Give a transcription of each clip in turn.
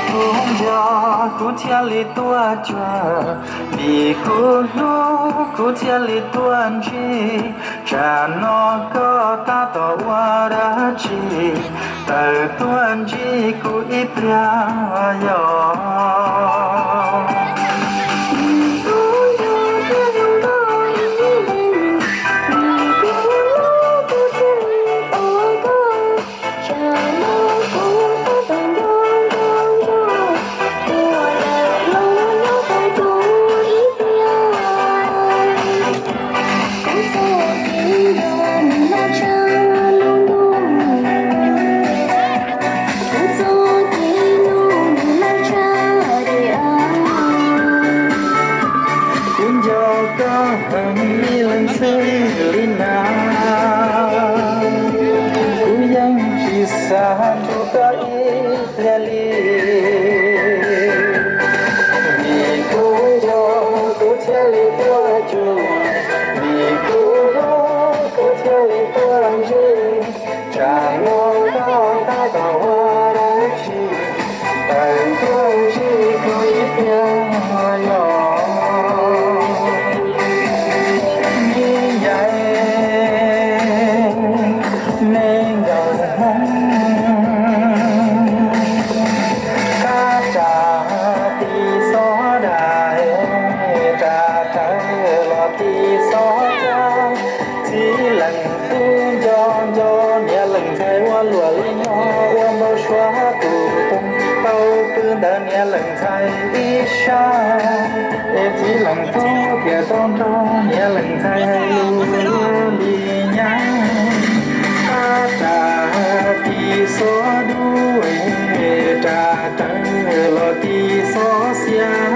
Kuv nco kuv thiaj li tuaj cuag, vim kuv hlub kuv thiaj li tuaj ntsib. Tsam no koj tab tom ua dab tsi, tawm tuaj ntsib kuv ib pliag yom. Kuv nco koj heev ib leeg xwb li na, kuv yeej tsis xav nrug koj ib pliag li. Vim kuv nco kuv thiaj li tuaj cuag, vim kuv hlub kuv thiaj li tuaj ntsib. Tsam no koj tab tom ua dab tsi, tawm tuaj ntsib kuv ib pliag los. Me yaig, me nkauj Hmoob, kab ras ti xob dais, ras rawv los ti xob cab, txiv leej tub nco nco niam leej ntxhais ua luam li no, ua npau suav tus toog tau pw ntawm niam leej ntxhais ib sab, es txiv leej tub thiaj tau nrog niam leej ntxhais hais lus luag li nyab. Kab ras ti xob dub, ras rawv los ti xob xiab,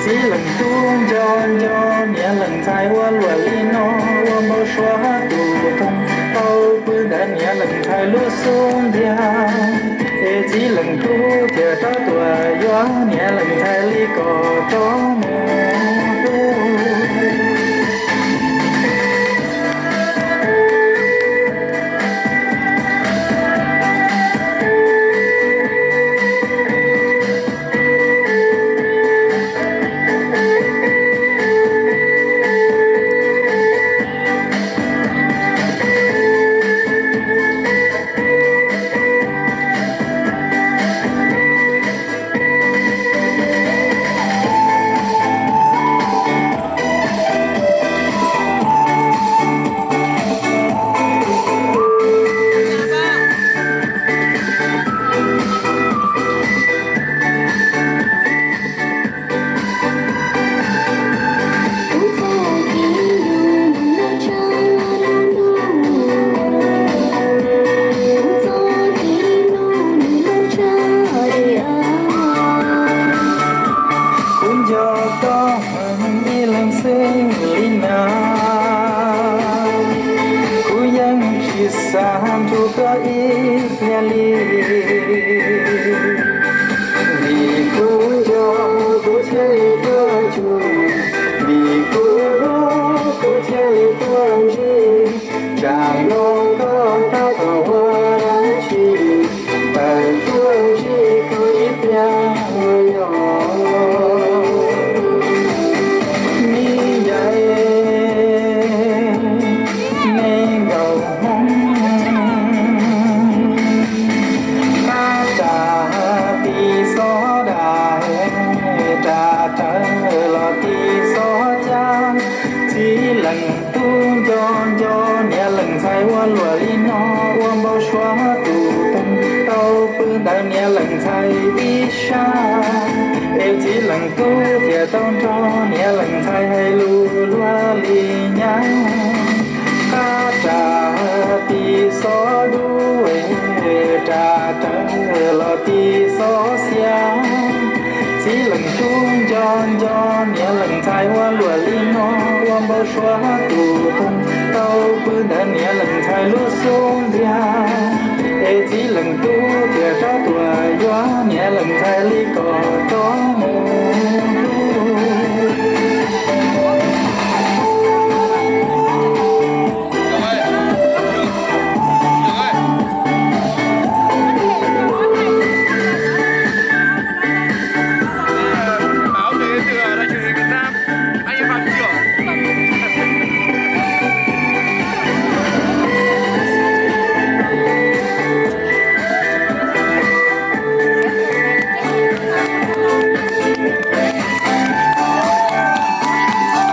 txiv leej tub nco nco niam leej ntxhais ua luam li no, ua npau suav tus toog tau pw ntawm niam leej ntxhais lub xub ntiag, es txiv leej tub thiaj rov tuaj yuav niam leej ntxhais li kom rov mus. Kuv nco koj heev ib leeg xwb li na, kuv yeej tsis xav nrug koj ib pliag li. Vim kuv nco kuv thiaj li tuaj cuag, vim kuv hlub kuv thiaj li tuaj ntsib. Tsam no koj tab tom ua dab tsi, tawm tuaj ntsib kuv ib pliag yom. Me yaig, me nkauj Hmoob, kab ras ti xob dais, ras rawv los ti xob cab, txiv leej tub nco nco niam leej ntxhais ua luam li no, ua npau suav tus toog tau pw ntawm niam leej ntxhais ib sab, es txiv leej tub thiaj tau nrog niam leej ntxhais hais lus luag li nyab. Kab ras ti xob dub, ras rawv los ti xob xiab, txiv leej tub nco nco niam leej ntxhais ua luam li no, ua npau suav tus toog tau pw ntawm niam leej ntxhais lub xub